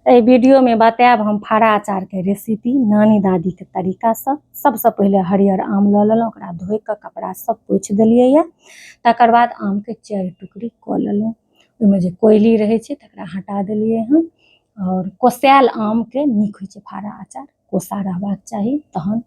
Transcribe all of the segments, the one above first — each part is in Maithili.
एहि वीडियोमे बतायब हम फाड़ा अचारके रेसिपी नानी दादीके तरीकासँ। सबसँ पहिले हरियर आम लऽ लेलहुँ, ओकरा धोइ कऽ कपड़ा सब पोछि देलियै यऽ। तकर बाद आमके 4 टुकड़ी कऽ लेलहुँ, ओहिमे जे कोयली रहै छै तकरा हटा देलियै हँ। आओर कोसायल आमके नीक होइ छै फाड़ा अचार, कोसा रहबाक चाही। तहन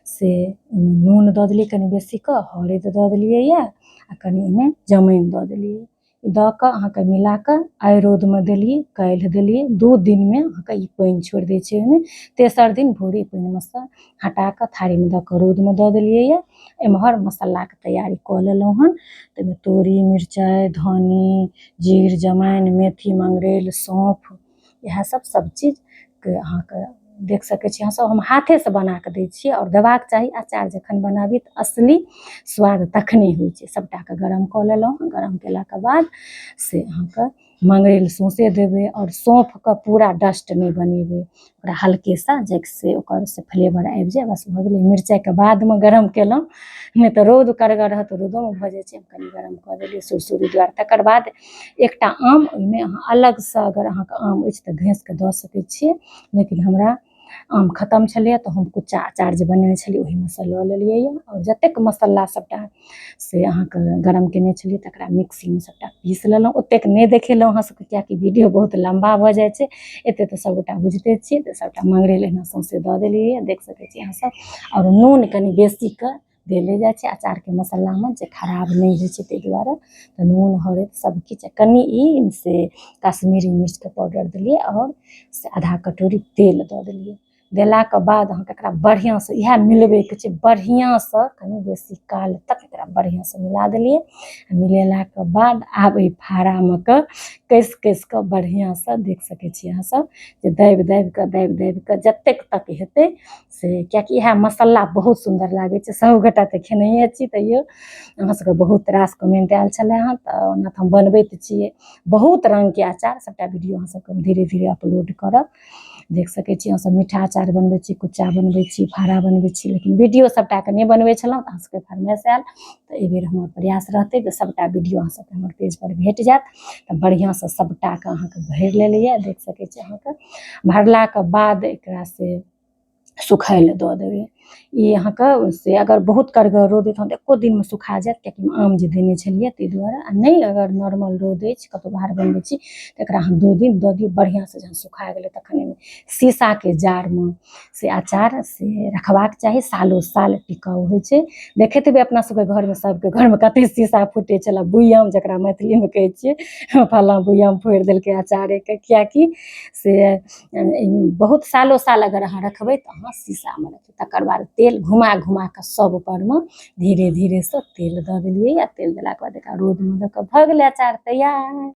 से नून दऽ देलियै कनि बेसी कऽ, हरैद दऽ देलियै यऽ आ कनि ओहिमे जमाइन दऽ देलियै। दऽ कऽ अहाँके मिला कऽ आइ रौदमे देलियै, काल्हि देलियै, 2 दिनमे अहाँके ई पानि छोड़ि दै छै ओहिमे। तेसर दिन भोरे पानिमे सँ हटा कऽ थारीमे दऽ कऽ रौदमे दऽ देलियै यऽ। एम्हर मसालाके तैयारी कऽ लेलहुँ हन। ताहिमे तोरी, मिरचाइ, धनी, जीर, जमाइन, मेथी, मंगरैल, सौंफ, इएह सब सब चीजके अहाँके देख सकै छी अहाँ सब। हम हाथेसँ बना कऽ दै छियै आओर देबाक चाही। अचार जखन बनाबी तऽ असली स्वाद तखने होइ छै। सबटाके गरम कऽ लेलहुँ। गरम केलाके बाद से अहाँके मंगरैल सौंसे देबै आओर सौंफके पूरा डस्ट नहि बनेबै, ओकरा हल्केसँ जाहिसँ ओकर से फ्लेवर आबि जाय, बस भऽ गेलै। मिरचाइके बादमे गरम केलहुँ, नहि तऽ रौद कड़गर रहत तऽ रौदोमे भऽ जाइ छै। कनि गरम कऽ देलियै सुरसुरी दुआरे। तकर बाद एकटा आम ओहिमे अहाँ अलगसँ, अगर अहाँके आम अछि तऽ घसि कऽ दऽ सकै छियै, लेकिन हमरा आम खतम छलैए तऽ हम कुच्चा अचार जे बनेने छलियै ओहिमे सँ लऽ लेलियै यऽ। आओर जतेक मसाला सबटा से अहाँके गरम केने छलियै तकरा मिक्सीमे सबटा पीस लेलहुँ। ओतेक नहि देखेलहुँ अहाँ सबके, किएकि वीडियो बहुत लम्बा भऽ जाइ छै, एते तऽ सबगोटा बुझिते छियै। तऽ सबटा मंगरैल एहिना सौंसे दऽ देलियै, देख सकै छी अहाँ सब। आओर नून कनि बेसी कऽ देले जाइ छै अचारके मसालामे, जे खराब नहि होइ छै ताहि दुआरे। तऽ नून हरैद सब किछु, कनि ई से कश्मीरी मिर्चके पाउडर देलियै आओर से आधा कटोरी तेल दऽ देलियै। देलाके बाद अहाँके एकरा बढ़िआँसँ इएह मिलबैके छै, बढ़िआँसँ कनि बेसी काल तक एकरा बढ़िआँसँ मिला देलियै। मिलेलाके बाद आब एहि फाड़ामे कऽ कसि कसि कऽ बढ़िआँसँ देख सकै छी अहाँ सब जे दाबि दाबि कऽ दाबि दाबि कऽ जतेक तक हेतै से, किएकि इएह मसाला बहुत सुन्दर लागै छै। सबगोटा तऽ खेनहिए छी, तैयो अहाँ सबके बहुत रास कमेंट आयल छलै हँ। तऽ ओना तऽ हम बनबैत छियै बहुत रङ्गके अचार, सबटा वीडियो अहाँ सबके हम धीरे धीरे अपलोड करब। देख सकै छी अहाँ सब, मीठा अचार बनबै छी, कुच्चा बनबै छी, फाड़ा बनबै छी, लेकिन वीडियो सबटाके नहि बनबै छलहुँ तऽ अहाँ सबके फरमाइश आयल। तऽ एहिबेर हमर प्रयास रहतै जे सबटा वीडियो अहाँ सबके हमर पेजपर भेट जायत। तऽ बढ़िआँसँ सबटाके अहाँके भरि लेलियै, देख सकै छी अहाँके। भरलाके बाद एकरा से सुखाय लए दऽ देबै। ई अहाँके से अगर बहुत कड़गर रौद अछि तहन तऽ एको दिनमे सुखा जायत, कियाकि आम जे देने छलियै ताहि दुआरे। आ नहि अगर नॉर्मल रौद अछि, कतहु बाहर बनबै छी, तऽ एकरा अहाँ 2 दिन दऽ दियौ बढ़िआँसँ। जहन सुखा गेलै तखन एहिमे शीशाके जारमे से अचार से रखबाक चाही, सालो साल टिकाउ होइ छै। देखैत हेबै अपना सबके घरमे, सबके घरमे कते शीशा फूटै छलै, बुइयाम जकरा मैथिलीमे कहै छियै, फल्लाँ बुइयाम फोड़ि देलकै अचारेके। कियाकि से बहुत सालो साल अगर अहाँ रखबै तऽ अहाँ शीशामे रखबै। तकर बाद तेल घुमा घुमा कऽ सब परमे धीरे धीरेसँ तेल दऽ देलियै। आ तेल देलाके बाद एकरा रौदमे दऽ कऽ भऽ गेलै अचार तैयार।